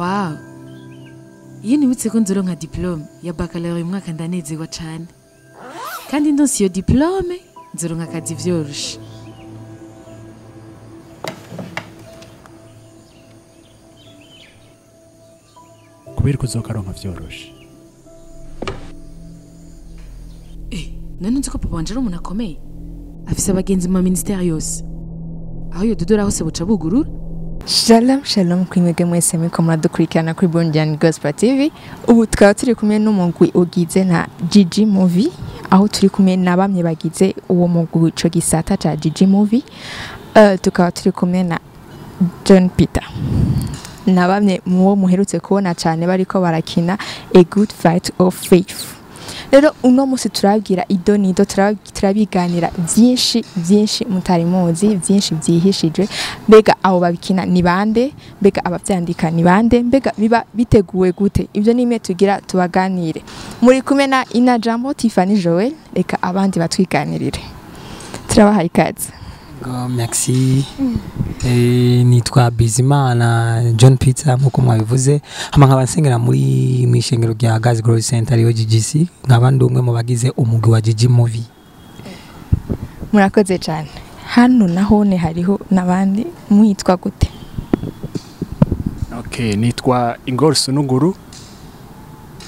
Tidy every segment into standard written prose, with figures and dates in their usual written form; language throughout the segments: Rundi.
Wow, iyo nibutse ko nzoronka diplôme ya baccalauréat uyu mwaka ndanezerwa cane, kandi ndonse iyo diplôme nzoronka akazi vyoroshe. Kubera ko uzokaronka vyoroshe. None nzi ko papa wanje ari umuntu akomeye, afise abagenzi mu ministère yose, aho yododora hose buca bugurura. Shalom shalom kuri mwebwe mwese muriko muradukurikirana kuri Burundian Gospel TV. Ubu tukaba turi kumwe n'umugwi ugize na GG Movie, aho turi kumwe na bamwe bagize uwo mugwi, ico gisata ca GG Movie. Tukaba turi kumwe na John Peter na bamwe muwo muherutse kubona cyane bariko barakina A Good Fight of Faith. Rero uno musi turabwira ido nido, turabiganira byinshi byinshi mutari muzi, byinshi byihishijwe. Mbega abo babikina ni bande? Mbega abavyandika ni bande? Mbega biba biteguwe gute? Ibyo ni imwe tugira tubaganire. Muri kumwe na Ina Jambo Tiffany Joel, reka abandi batwiganirire. Turabahaye ikaze. Go, merci. Nitwa Bizimana John Peter nkuko mwabivuze, hama nkaba nsengera muri mw'ishengero rya God's Glory Center ariyo GGC, nkaba ndi umwe mu bagize umugwi wa GG Movie. Murakoze cyane. Hano nahone hariho n'abandi, mwitwa gute? Okay, nitwa Ingor Sunuguru,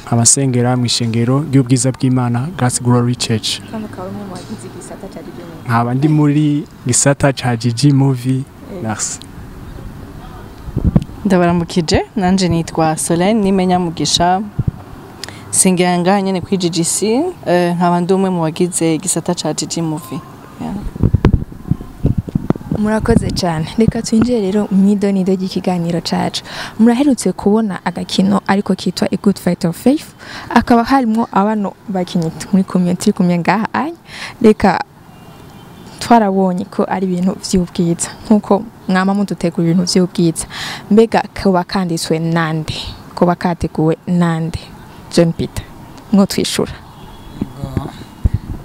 nkaba nsengera mw'ishengero ry'ubwiza bw'Imana, God's Glory Church. Kandi ukaba umwe mu bagize igisata ca GG Movie. Nkaba ndi muri gisata ca GG Movie. Merci. Ndabaramukije, nanje nitwa Solène Nimenya Mugisha, sengera ngaha nyene kuri GGC, nkaba ndi umwe mu bagize igisata ca GG Movie. Yeah. Murakoze cyane. Reka twinjire rero mw'idonido ry'ikiganiro cacu. Muraherutse kubona agakino ariko kitwa A Good Fight of Faith, akaba harimwo abano bakinyi muri kumwe, turi kumwe ngaha anya. Reka twarabonye ko ari ibintu vy'ubwiza, nkuko mwama mudutegura ibintu vy'ubwiza. Mbega kuba kanditswe nande? Kuba kateguwe nande? John Peter, mwo twishura.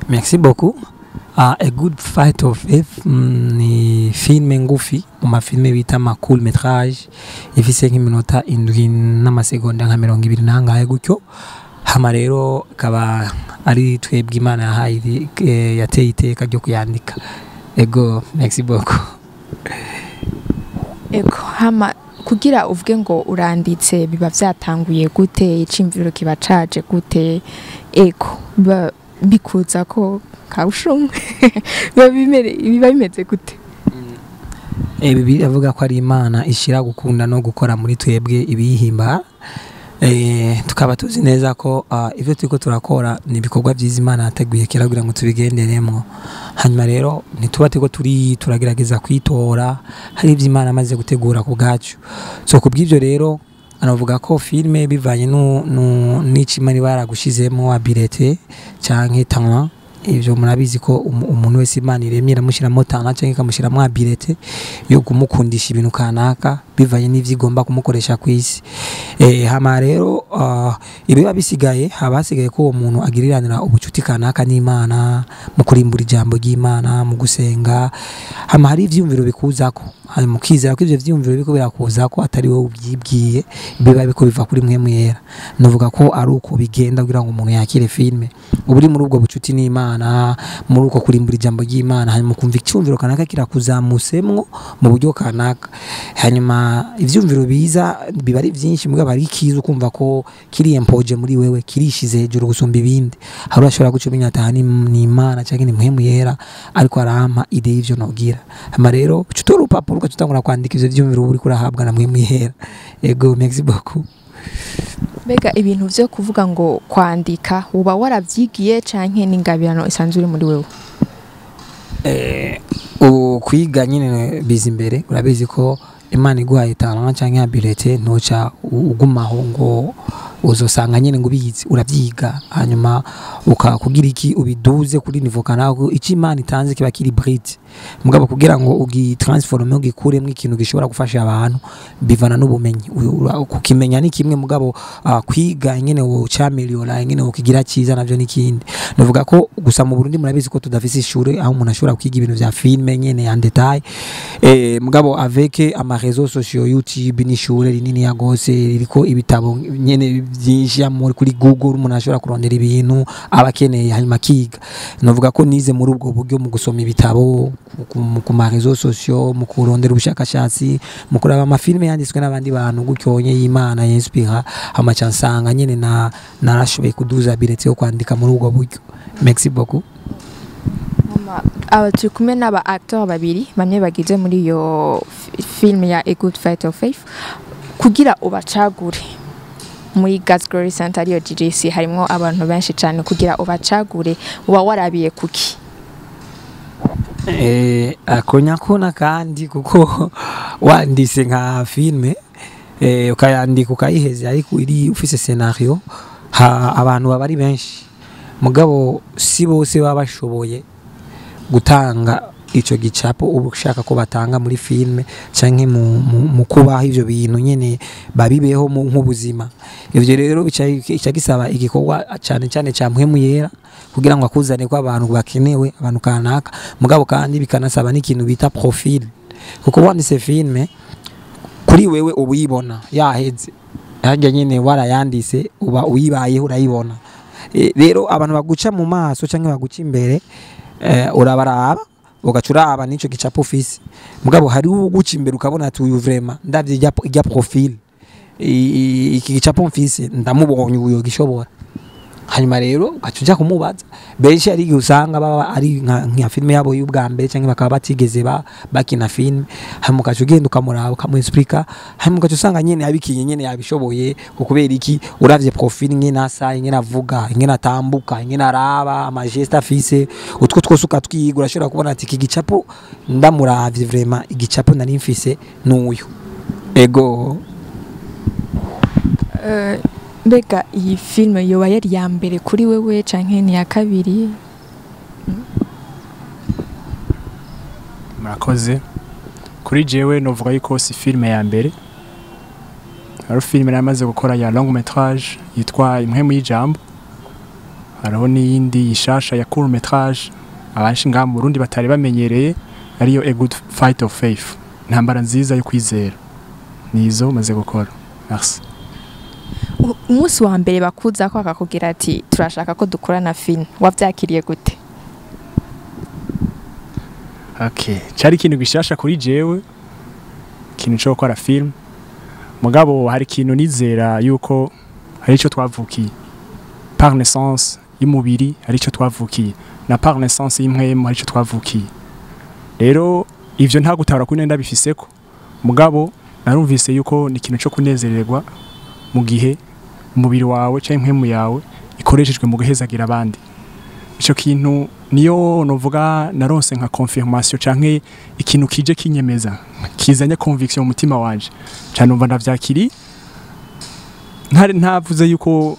Merci beaucoup. A Good Fight of Faith ni filme ngufi mu mafilme bita ma court métrage, ifise nk'iminota 7 n'amasegonda nka 20 nangahe gutyo. Hama rero kaba ari twebwe Imana yahaye yateye iteka ryo kuyandika. Ego, merci beaucoup. Ego, hama kugira uvuge ngo uranditse, biba vyatanguye gute? Icimviro kiba caje gute? Ego, biba bikuza ko kawushumwe, biba bimeze gute? Bibiliya avuga ko ari Imana ishira gukunda no gukora muri twebwe ibiyihimba. Tukaba tuzi neza ko ivyo turiko turakora ni ibikorwa vyiza Imana yateguye kera kugira ngo tubigenderemwo. Hanyuma rero ntituba turiko turi turagerageza kwitora, hari ivyo Imana amaze gutegura ku bwacu. So kubw'ivyo rero anavuga ko filme bivanye n'ico Imana iba yaragushizemo, habileté canke talent. Ivyo murabizi ko umuntu wese Imana iremye iramushyiramo talent canke ikamushyiramo habileté yo kumukundisha ibintu kanaka bivanye n'ivyo igomba kumukoresha ku isi. Hama rero ibiba bisigaye, haba hasigaye ko uwo muntu agiriranira ubucuti kanaka n'Imana mu kurimbura ijambo ry'Imana, mu gusenga. Hama hari ivyiyumviro bikuzako, hanyuma ukizera ko ivyo vyiyumviro biriko birakuzako atari wowe uvyibwiye, biba biriko biva kuri Mpwemu Yera. Novuga ko ari uko bigenda kugira ngo umuntu yakire filme. Uba uri muri ubwo bucuti n'Imana, muri uko kurimbura ijambo ry'Imana, hanyuma ukumva icyumviro kanaka kirakuzamusemwo mu buryo kanaka. Hanyuma ivyumviro biza biba ari vyinshi, mugabo hari ikiza ukumva ko kiri impoje muri wewe, kirishize hejuru gusumba ibindi. Hari urashobora guca umenya ati aha ni Imana canke ni Mpwemu Yera ariko arampa idée y'ivyo nogira. Hama rero uca utora urupapuro ugaca utangura kwandika ivyo vyumviro uba uriko urahabwa na Mpwemu Yera. Ego, merci beaucoup. Mbega ibintu vyo kuvuga ngo kwandika, uba waravyigiye canke n'ingabirano isanzwe uri muri wewe? Ubu kwiga nyine biza imbere. Urabizi ko Imana iguhaye talent canke habileté, ntuca ugumaho ngo uzosanga nyine ngo ubizi. Uravyiga, hanyuma ukakugira iki ubiduze kuri niveau kanaka. Icyo Imana itanze kiba kiri brut. Mugabo kugira ngo ugitransforme, ugikuremwo ikintu gishobora gufasha abantu, bivana n'ubumenyi. Kukimenya ni kimwe, mugabo kwiga ingene wocameliora, ingene wokigira cyiza, navyo n'ikindi. Navuga ko gusa mu Burundi murabizi ko tudafise ishure aho umuntu ashobora kwiga ibintu vya film nyene en détail. Mugabo avec ama réseaux sociaux, YouTube n'ishure rinini ya gose ririko ibitabo nyene byinshi ya muri kuri Google, umuntu ashobora kurondera ibintu aba akeneye hanyuma akiga. Navuga ko nize muri ubwo buryo, mu gusoma ibitabo, ku ma réseaux sociaux, mu kurondera ubushakashatsi, mu kuraba amafilme yanditswe n'abandi bantu, gutyo nye y'Imana yinspira hama ca nsanga nyene na narashoboye kuduza biretse yo kwandika muri ubwo buryo. Merci beaucoup. Aba turi kumwe n'aba acteur babiri bamwe bagize muri iyo film ya A Good Fight of Faith. Kugira ubacagure muri God's Glory Center, ariyo GGC, harimwo abantu benshi cyane, kugira ubacagure uba warabiye kuki? Ako nyakuna kandi kuko wanditse nka filme, ukayandika ukayiheza, ariko iri ufise scénario, ha abantu baba ari benshi, mugabo si bose baba bashoboye gutanga ico gicapo uba ushaka ko batanga muri filme canke mu kubaho ivyo bintu nyene babibeho mu nk'ubuzima. Ivyo rero bica gisaba igikorwa cane cane ca Mpwemu Yera kugira ngo akuzane ko abantu bakenewe, abantu kanaka. Mugabo kandi bikanasaba n'ikintu bita profil, kuko wanditse filme kuri wewe uba uyibona yaheze harya nyene warayanditse, uba uyibayeho, urayibona. Rero abantu baguca mu maso canke baguca imbere, urabaraba, ugaca uraba n'ico gicapo ufise. Mugabo hari uguca imbere ukabona ati: "Uyu vraiment ndavye irya profil, iki gicapo mfise, ndamubonye, uyu gishobora." Hanyuma rero ugaca uja kumubaza. Benshi hari igihe usanga baba ari nka filime yabo y'ubwa mbere cyangwa bakaba batigeze bakina filime, hanyuma ugaca ugenda ukamuraba, ukamuexplica, hanyuma ugaca usanga nyene yabikinye, nyene yabishoboye. Kubera iki? Uravye profil, ingene asa, ingene avuga, ingene atambuka, ingene araba, amageste afise, utwo twose ukatwiga, urashobora kubona ati: "Iki gicapo ndamuravye, vraiment igicapo nari mfise n'uyu." Ego. Mbega iyi filime yoba yari iya mbere kuri wewe canke ni iya kabiri? Murakoze. Kuri jewe novuga yuko si filime ya mbere. Hari filime namaze gukora ya long métrage yitwa Impwemu y'Ijambo. Hariho n'iyindi yishasha ya court métrage abenshi ngaha mu Burundi batari bamenyereye, ariyo A Good Fight of Faith, intambara nziza yo kwizera. Nizo maze gukora. Merci. Umunsi wa mbere bakuza ko akakubwira ati: "Turashaka ko dukorana filime", wavyakiriye gute? Okay, cari ikintu gishasha kuri jewe, ikintu cyo gukora film. Mugabo hari ikintu nizera yuko hari ico twavukiye. Par naissance y'umubiri hari ico twavukiye, na par naissance y'impwemu hari ico twavukiye. Rero ivyo nta gutahura kuri ndabifiseko. Mugabo narumvise yuko ni ikintu cyo kunezererwa mu gihe umubiri wawe cyangwa impwemu yawe ikoreshejwe mu guhezagira abandi. Ico kintu niyo novuga naronse nka confirmation canke ikintu kije kinyemeza, kizanye conviction mu mutima wanje cyane, numva ndavyakiri. Ntari ntavuze yuko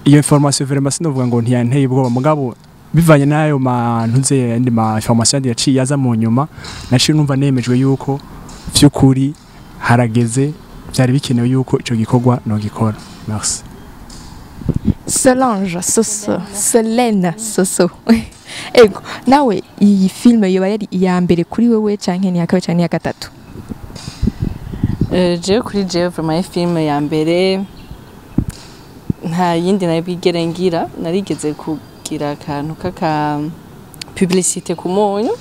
iyo information vraiment sinovuga ngo ntiyanteye ubwoba, mugabo bivanye n'ayo mantuze yandi ma information yandi yaciye aza mu nyuma, naciye numva nemejwe yuko vy'ukuri harageze, byari bikenewe yuko ico gikorwa nogikora. Merci. Solange Soso, Solene Soso, ego, nawe iyi filime yoba yari iya mbere kuri wewe canke ni iya kabiri canke ni iya gatatu? Jewe kuri jewe vraiment filime ya mbere, nta yindi nayo bwigere ngira. Narigeze kugira akantu k'aka publicité ku munyu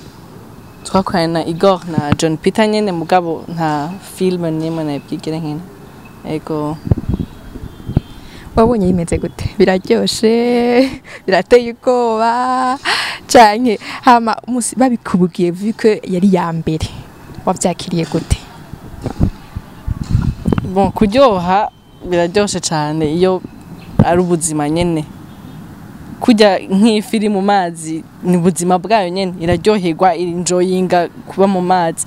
twakoranye na Igor na John Peter nyene, mugabo nta filime nimwe nayo bwigere nkina, ego. Wabonye bimeze gute? Biraryoshe, birateye ubwoba canke? Hama umusi babikubwiye, vu que yari iya mbere, wavyakiriye gute? Bon, kuryoha biraryoshe cane iyo ari ubuzima nyene. Kurya nk'ifi iri mu mazi ni ubuzima bwayo nyene, iraryoherwa, irinjoyinga kuba mu mazi.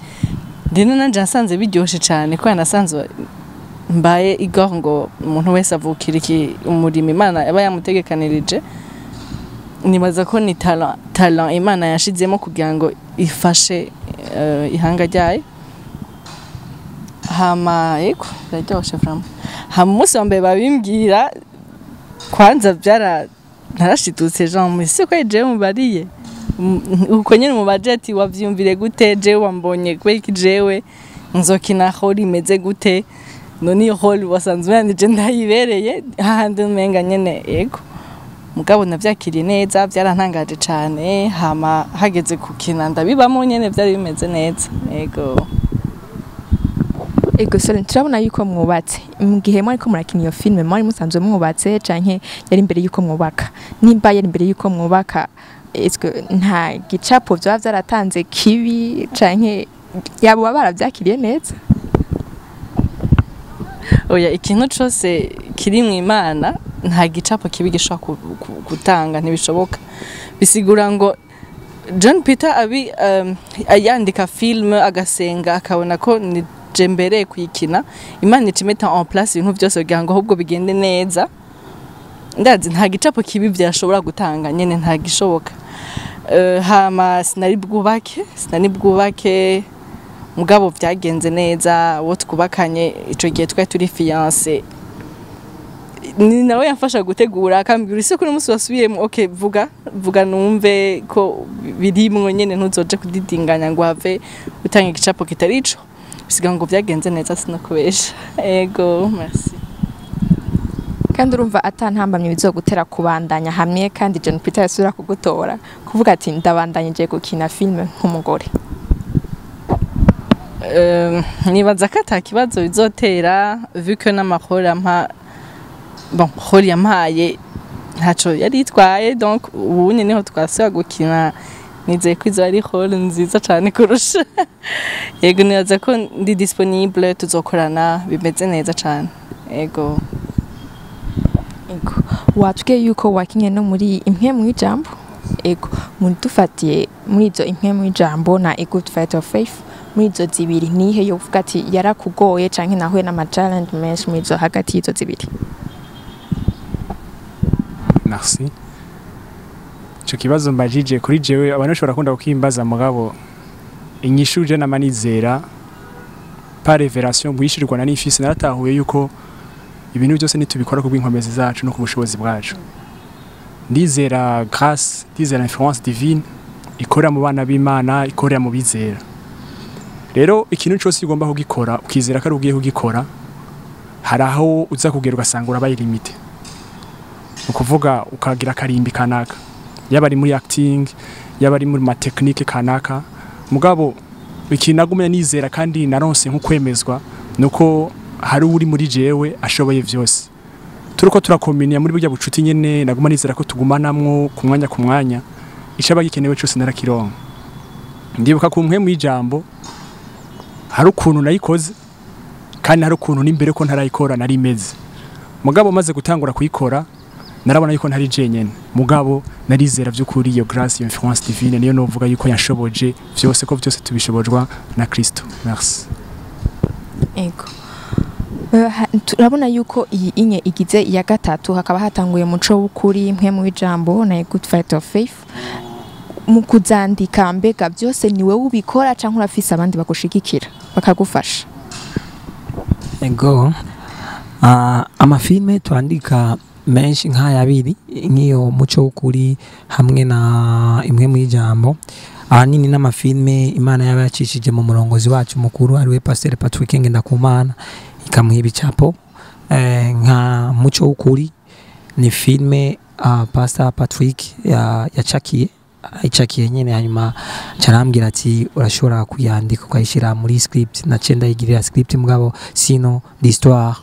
Rero nanje nasanze biryoshe cane kubera nasanze mbaye Igor, ngo umuntu wese avukira iki umurimo Imana aba yamutegekanirije. Nibaza ko ni talent Imana yashizemo kugira ngo ifashe ihanga ryayo. Hama ego biraryoshe vraiment. Hama umunsi wa mbere babimbwira, kwanza byara narashidutse, Jean ese ko jewe mubariye uko nyene mubaje ati wavyumvire gute, jewe wambonye kubera iki, jewe nzokina rôle imeze gute? None iyo rôle wasanzwe yanije ndayibereye hahandi umenga nyene. Ego, mugabo navyakiriye neza, byarantangaje cane. Hama hageze kukina ndabibamo nyene, vyari bimeze neza, ego. Ego Solen, turabona yuko mwubatse. Mu gihe mwariko murakina iyo filme, mwari musanzwe mwubatse canke yari imbere yuko mwubaka? Nimba yari imbere yuko mwubaka, est-ce nta gicapo vyoba vyaratanze kibi, canke yabo baravyakiriye neza? Oya, ikintu cose kiri mu Imana nta gicapo kibi gishobora gutanga, ntibishoboka. Bisigura ngo John Peter abi yandika film, agasenga, akabona ko ni je mbereye kuyikina, Imana ica imeta en place ibintu byose kugira ngo ahubwo bigende neza. Ndazi nta gicapo kibi vyashobora gutanga nyene, nta gishoboka. Hama sinari bwubake, mugabo vyagenze neza. Uwo twubakanye ico gihe twari turi fiancé, ni nawe yamfasha gutegura, akambwira ese kuri umunsi wasubiyemo, okay, vuga vuga numve ko birimwo nyene, ntuzoje kudidinganya ngo have utanga igicapo kitari ico. Bisiga ngo vyagenze neza, sinakubesha. Ego, merci. Kandi urumva ata ntambamye bizogutera kubandanya hamwe kandi John Peter yasubira kugutora, kuvuga ati ndabandanyije gukina filme nk'umugore? Nibaza ko ata kibazo bizotera, vu que n'amakuru ampa, bon, rôle yampaye ntaco yari yitwaye. Donc ubu nyene niho twasubira gukina, nizeye ko izo ari rôle nziza cane kurusha. Yego, nibaza ko ndi disponible, tuzokorana bimeze neza cane, ego. Ego, watubwiye yuko wakinye no muri Imwe mu Ijambo. Ego, dufatiye muri izo Imwe mu Ijambo na A Good Fight of Faith, muri izo zibiri nihe yovuga ati yarakugoye, canke nahuye n'ama challenge menshi muri izo, hagati y'izo zibiri? Merci. Ico kibazo mbajije, kuri jewe abantu bashobora kunda kukimbaza, mugabo inyishu je namanizera par révélation guhishirirwa na nifise, naratahuye yuko ibintu byose nitubikora kubw'inkomezi zacu no ku bushobozi bwacu. Ndizera grâce, ndizera influence divine ikorera mu bana b'Imana, ikorera mu bizera. Rero ikintu cyose ugomba kugikora ukizera ko ari ugiye kugikora, hari aho uza kugera ugasanga urabaye limité, ni ukuvuga ukagira akarimbi kanaka, yaba ari muri acting, yaba ari muri ma technique kanaka. Mugabo ikintu nagumye nizera kandi naronse nko kwemezwa nuko hari uri muri jewe ashoboye vyose. Turiko turakombinia muri burya bucuti nyene, naguma nizera ko tugumanamwo ku mwanya ku mwanya, icaba gikenewe cyose narakironka. Ndibuka ku Mpwemu y'Ijambo hari ukuntu nayikoze, kandi hari ukuntu n'imbere ko ntarayikora nari meze. Mugabo maze gutangura kuyikora, narabona yuko ntari jenyene, mugabo narizera vy'ukuri iyo grâce, iyo influence divine, niyo novuga yuko yanshoboje vyose, ko vyose tubishobojwa na Kristo. Merci. Ego. Turabona yuko iyi inye igize iya gatatu, hakaba hatanguye Muco w'Ukuri, Imwe mu Ijambo na A Good Fight of Faith. Mu kuzandika, mbega byose ni wowe ubikora, canke urafise abandi bagushigikira bakagufasha? Ego. Amafilme twandika menshi nk'aya abiri, nk'iyo Muco w'Ukuri hamwe na Imwe mu Ijambo, ahanini n'amafilme Imana yaba yacishije mu murongozi wacu mukuru, ariwe Pasteur Patrick Ngendakumana, ikamuha ibicapo. Nka Muco w'Ukuri ni filme Pastor Patrick yacakiye, ayicakiye nyene, hanyuma carambwira ati urashobora kuyandika ukayishyira muri script, naciye ndayigirira script. Mugabo sino l'histoire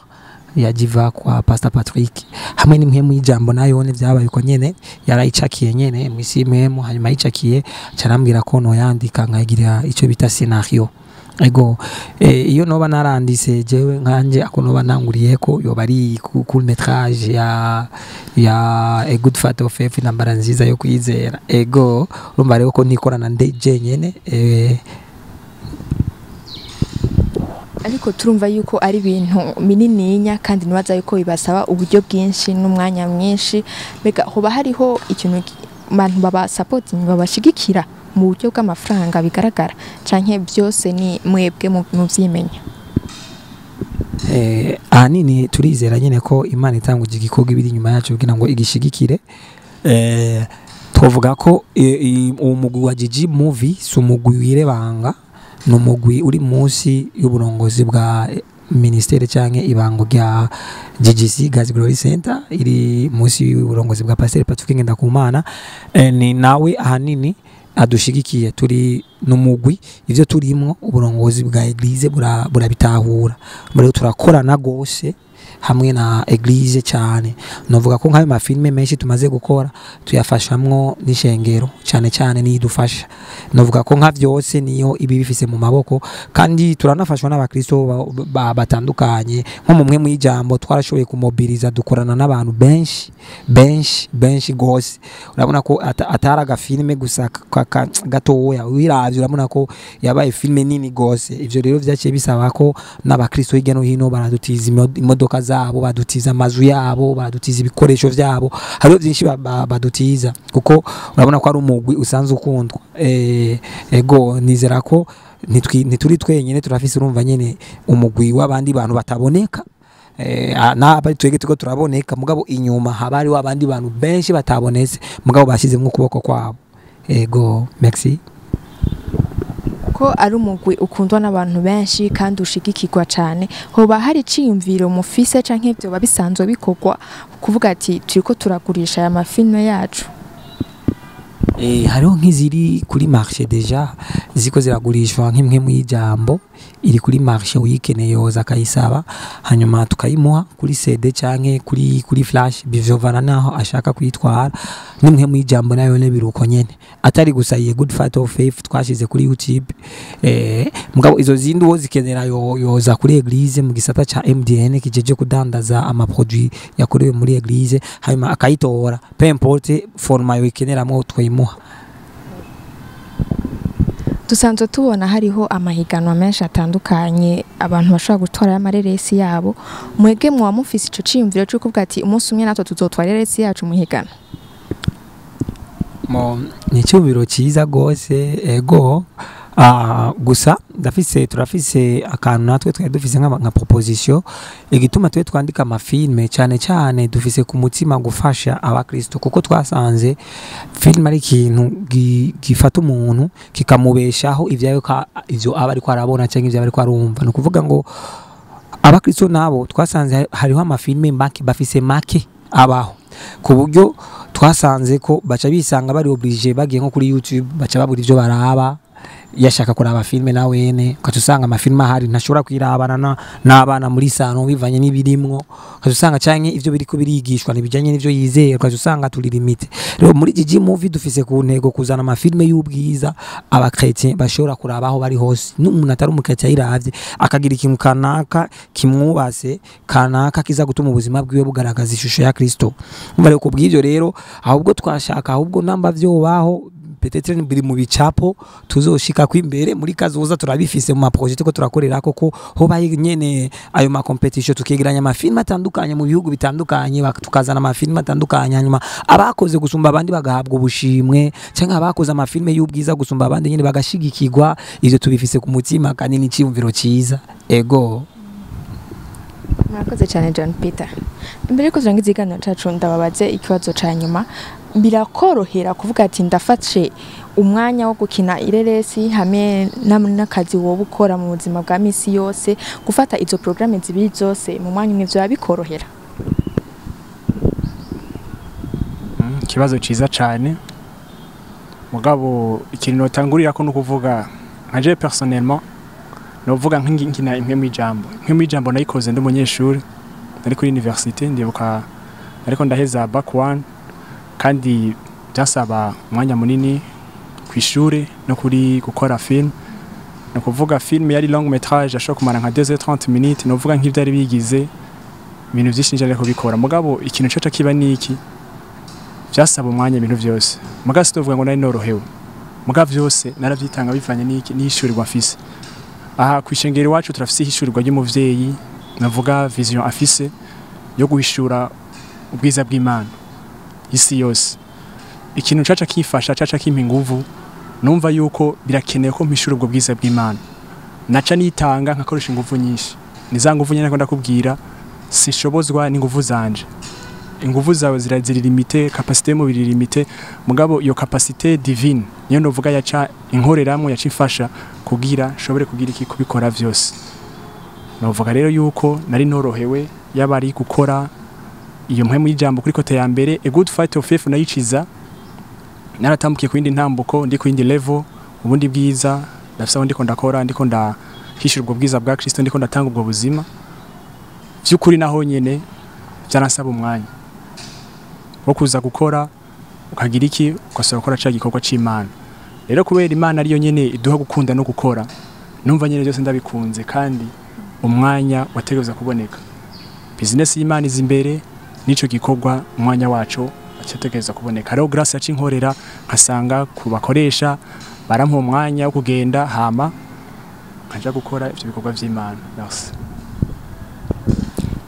ya jiva kwa Pastor Patrick. Hamwe n'Imwe mu Ijambo nayo ne vyabaye uko nyene, yarayicakiye nyene mwisi mpwemu, hanyuma yicakiye carambwira ko noyandika nkayigirira ico bita scenario. Ego, iyo noba narandise jewe nkanje, ako noba nanguriye ko yoba ari court métrage ya A Good Fight of Faith, intambara nziza yo kwizera. Ego, urumva rero ko nikorana nde jenyene. Ariko turumva yuko ari ibintu binininya, kandi nibaza yuko bibasaba uburyo bwinshi n'umwanya mwinshi. Mbega hoba hariho ikintu bantu baba supporting babashigikira mu buryo bw'amafaranga bigaragara canke byose ni mwebwe muvyimenya? Ahanini turizera nyene ko Imana itanguje igikorwa ibiri inyuma yacu kugira ngo igishigikire. Twovuga ko umugwi wa GG Movie si umugwi wirebanga, ni umugwi uri munsi y'uburongozi bwa ministere canke ibango rya GGC God's Glory Center, iri munsi y'uburongozi bwa Pasteur Patrick Ngendakumana. Ni nawe ahanini adushigikiye, turi n'umugwi ivyo turimwo uburongozi bwa Eglise burabitahura, rero turakorana gose hamwe na Eglise cyane. Novuga ko nk'ayo mafilme menshi tumaze gukora tuyafashamwo n'ishengero cyane cyane nidufasha. Novuga ko nka vyose niyo ibi bifise mu maboko, kandi turanafashwa n'abakristo batandukanye. Nko mu mwe mwijambo twarashoboye kumobiliza, dukorana n'abantu benshi benshi benshi gose. Urabona ko atari agafilme gusa gatoya, wiravye urabona ko yabaye filme nini gose. Ivyo rero vyaciye bisaba ko n'abakristo hirya no hino baradutiza imodoka zabo, badutiza amazu yabo, badutiza ibikoresho vyabo, hariho byinshi badutiza, kuko urabona ko ari umugwi usanzwe ukundwa. Ego nizera ko ntituri twenyene, turafise urumva nyene umugwi w'abandi bantu bataboneka. N'abari twege tuko turaboneka, mugabo inyuma haba hariho abandi bantu benshi batabonetse, mugabo bashyizemo ukuboko kwabo. Ego merci. Ko ari umugwi ukundwa n'abantu benshi kandi ushigikirwa cyane, hoba hari iciyumviro mufise canke ivyo babisanzwe bikorwa kuvuga ati turiko turagurisha aya mafilme yacu? Hariho nk'iziri kuri marché déjà ziko ziragurishwa, nk'imwe mu ijambo iri kuri marché, uyikeneye yoza akayisaba hanyuma tukayimuha kuri CD canke kuri flash, bivyovana naho ashaka kuyitwara. Nimwe mu ijambo nayo ne biruko nyene, atari gusa iye Good Fight of Faith twashize kuri YouTube. Mugabo izo zindi uwo zikenera yoza kuri Eglise mu gisata ca MDN kijeje kudandaza ama produit yakorewe muri Eglise, hanyuma akayitora, peu importe format yoikeneramo twayimuha. Dusanzwe tubona hariho amahiganwa menshi atandukanye abantu bashobora gutwara amareresi yabo, mwebwe muba mufise ico ciyumviro cyo kuvuga ati umunsi umwe natwe tuzotwara ireresi yacu muhigana? Ni icyumviro cyiza gose. Ego gusa turafise akantu natwe twari dufise nka proposition. Igituma twe twandika amafilme cyane cyane dufise ku mutima gufasha abakristo, kuko twasanze filme ari ikintu gifata umuntu kikamubeshaho ivyo aba ariko arabona cyangwa ivyo aba ariko arumva. Ni ukuvuga ngo abakristo nabo twasanze hariho amafilme make bafise make abaho, ku buryo twasanze ko baca bisanga bari obligé bagiye nko kuri YouTube baca babura ivyo baraba. Yashaka kuraba filme na wene ukaca usanga amafilme ahari ntashobora kwirabana n'abana muri sano bivanye n'ibirimwo, ukaca usanga canke ivyo biriko birigishwa ntibijanye n'ivyo yizeye, ukaca usanga turi limite. Rero muri GG Movie dufise ku ntego kuzana amafilme y'ubwiza abakretien bashobora kuraba aho bari hose, n'umuntu atari umukretien ayiravye akagira ikintu kanaka kimwubase kanaka kiza gutuma ubuzima bwiwe bugaragaza ishusho ya Kristo. Umva rero kubw'ivyo rero ahubwo twashaka ahubwo namba vyobaho peut-être biri mu bicapo tuzoshika kwimbere muri kazoza, turabifise mu maprojet ko turakorera koko hoba nyene ayo ma competition, tukegeranya amafilme atandukanye mu bihugu bitandukanye, tukazana amafilme atandukanye, hanyuma abakoze gusumba abandi bagahabwa ubushimwe, cyangwa abakoze amafilme y'ubwiza gusumba abandi nyene bagashigikirwa. Ivyo tubifise ku mutima kandi ni iciyumviro ciza. Ego murakoze cyane John Peter. Imbere yuko turangiza ikiganiro cacu ndababaze ikibazo ca nyuma, birakorohera kuvuga ati ndafashe umwanya wo gukina ireresi hamwe n'akazi wowe ukora mu buzima bwa misi yose, gufata izo programme zibiri zose mu mwanya umwe vyoba bikorohera? Ikibazo ciza cyane, mugabo ikintu notangurira ko nukuvuga nka je personnellement novuga nk'inkina imwe mu ijambo nayikoze ndi umunyeshuri, nari kuri université, ndibuka ariko ndaheza bac 1, kandi byasaba umwanya munini ku ishure no kuri gukora film. No kuvuga film yari long métrage ashobora kumara nka 2h30 minutes, novuga nk'ivyari bigize ibintu byinshi nje ariko bikora. Mugabo ikintu cyo kiba niki byasaba umwanya ibintu byose, mugabo sitovuga ngo nari norohewe, mugabo byose naravyitanga bivanye niki n'ishurirwa afise. Aha kwishengera iwacu turafise ishurirwa ry'umuvyeyi, navuga vision afise yo guhishura ubwiza bw'Imana isi yose. Ikintu caca kifasha, caca kimpa inguvu, numva yuko birakenewe ko mpishura ubwo bwiza bw'Imana. Naca nitanga nkakoresha inguvu nyinshi. Ni za nguvu nyene ndakubwira, sinshobozwa n'inguvu zanje. Inguvu zawe ziri limitées, capacité y'umubiri limitée, mugabo iyo capacité divine niyo novuga yaca inkoreramwo, yaca imfasha kugira nshobore kugira iki, kubikora vyose. Novuga rero yuko nari norohewe, yaba ari gukora iyo mpwemu y'ijambo kuri côté ya mbere, a good fight of faith nayiciza, naratambukiye ku yindi ntambuko, ndi ku yindi level, ubundi bwiza ndafise aho ndiko ndakora, ndiko ndahishura ubwo bwiza bwa Kristo, ndiko ndatanga ubwo buzima vy'ukuri. Naho nyene vyaransaba umwanya wo kuza gukora, ukagira iki, ugasaba gukora ca gikorwa c'Imana. Rero kubera Imana ariyo nyene iduha gukunda no gukora, numva nyene byose ndabikunze, kandi umwanya wategereza kuboneka. Business y'Imana iza imbere, n'ico gikorwa umwanya waco wategereza kuboneka. Rero grâce yaca inkorera, nkasanga ku bakoresha barampa umwanya wo kugenda, hama nkaja gukora ivyo bikorwa vy'Imana. Merci.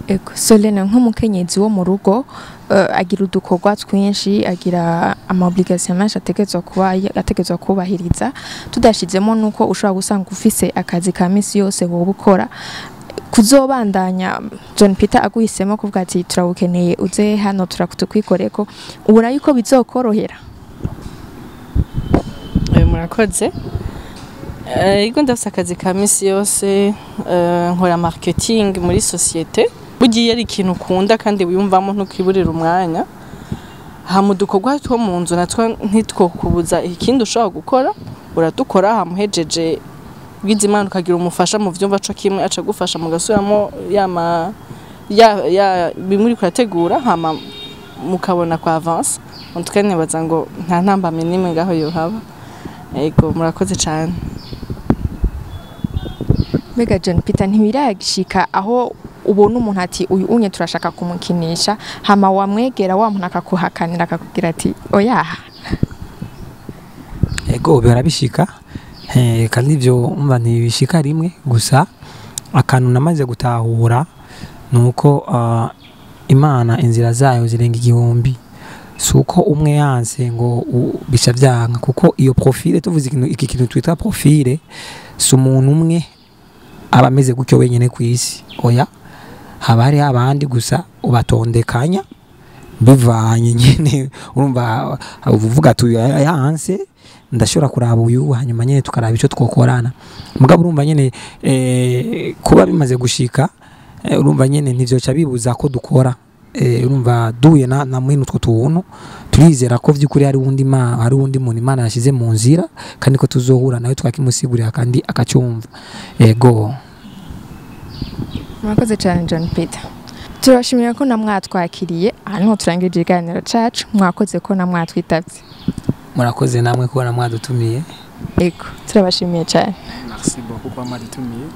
Ego, Solene, nk'umukenyezi wo mu rugo, agira udukorwa twinshi, agira ama obligation menshi ategerezwa kubahiriza, tudashizemo nuko ushobora gusanga ufise akazi ka misi yose wowe ukora. Kuzobandanya John Peter aguhisemo kuvuga ati turawukeneye, uze hano turakwikoreko, ubona yuko bizokorohera? Murakoze. Ego, ndafise akazi ka misi yose, nkora marketing muri société. Bugiye ari ikintu ukunda kandi wiyumvamo, ntukiburira umwanya. Hama udukorwa two mu nzu natwo ntitwokubuza ikindi ushobora gukora, uradukora, hama uhejeje, ugize Imana ukagira umufasha mu vyumva co kimwe, aca gufasha mugasubiramo yama ya bimwe uriko urategura, hama mukabona kwa avance. En tout cas nibaza ngo nta ntambamyi n'imwe ngaho yohaba. Ego, murakoze cane. Mbega John Peter, ntibiragishika aho ubona umuntu ati uyu unye turashaka kumukinisha, hama wamwegera wa muntu akakuhakanira, akakubwira ati oya? Ego, birabishika. Kandi ivyo umva ntibishika rimwe gusa. Akantu namaze gutahura nuko Imana inzira zayo zirenga igihumbi. Si uko umwe yanse ngo bica vyanka, kuko iyo profil, tuvuze ikintu iki kintu twita profil, si umuntu umwe aba ameze gutyo wenyene ku isi, oya, haba hariho abandi, gusa ubatondekanya bivanye nyene. Urumva uvuga ati uyu yanse, ndashobora kuraba uyu, hanyuma nyene tukaraba ico twokorana. Mugabo urumva nyene, kuba bimaze gushika, urumva nyene ntivyoca bibuza ko dukora. Urumva duhuye na mwene utwo tuntu, turizera ko vy'ukuri hari wundi muntu Imana yashize mu nzira, kandi ko tuzohura nawe tukakimusigurira kandi akacyumva. Ego. Murakoze cyane John Peter, turabashimira ko namwatwakiriye. Aha niho turangije ikiganiro cacu. Mwakoze ko namwatwitabye. Murakoze namwe kubona mwadutumiye. Ego, turabashimiye cyane. Merci beaucoup kuba mwadutumiye.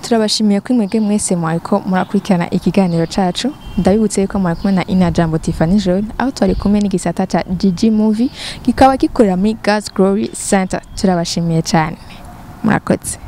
Turabashimiye ko mwebwe mwese mwariko murakurikirana ikiganiro cacu. Ndabibutse yuko mwari kumwe na Ina Jambo Tiffany Jaune, aho twari kumwe n'igisata ca GG Movie, kikaba gikorera muri God's Glory Center. Turabashimiye cyane, murakoze.